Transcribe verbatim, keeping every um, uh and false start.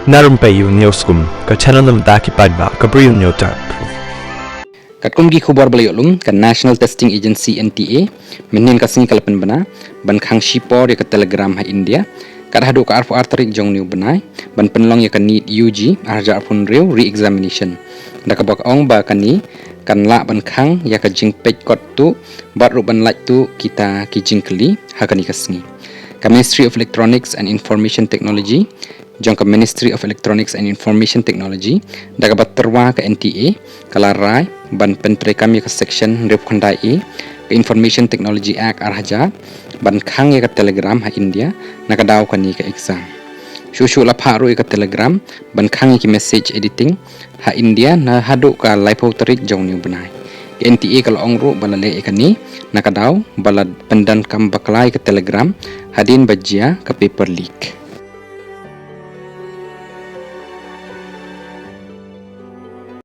Na rympei ïa u Newsroom, ka channel na bynta ki paidbah ka Bri u Hynñiewtrep. Katkum ki khubor ba la ïoh lum, ka National Testing Agency N T A mynhynnin ka sngi ka la pynbna ban khang shipor ïa ka Telegram ha India kat haduh ka arphew ar tarik jong une u bnai ban pynlong ïa ka NEET U G ar hajar arphew hynriew re-examination, da kaba ka ong ba kane kan lah ban khang ïa ka jingpeit kot tuh bad ruh ban lait tuh kita ki jingkylli ha kane ka sngi. Ka Ministry of Electronics and Information Technology jong ka Ministry of Electronics and Information Technology da kaba tyrwa ka N T A ka la rai ban pyntreikam ïa ka Section hynriewphew khyndai A ka Information Technology Act ar hajar ban khang ïa ka Telegram ha India na ka daw kane ka exam. Shuh shuh la phah ruh ïa ka Telegram ban khang ïa ki message editing ha India na haduh ka laiphew tarik jong une u bnai. Ka N T A ka la ong ruh ba la leh ïa kane na ka daw ba la pyndonkam bakla ïa ka Telegram hadien ba jia ka paper leak.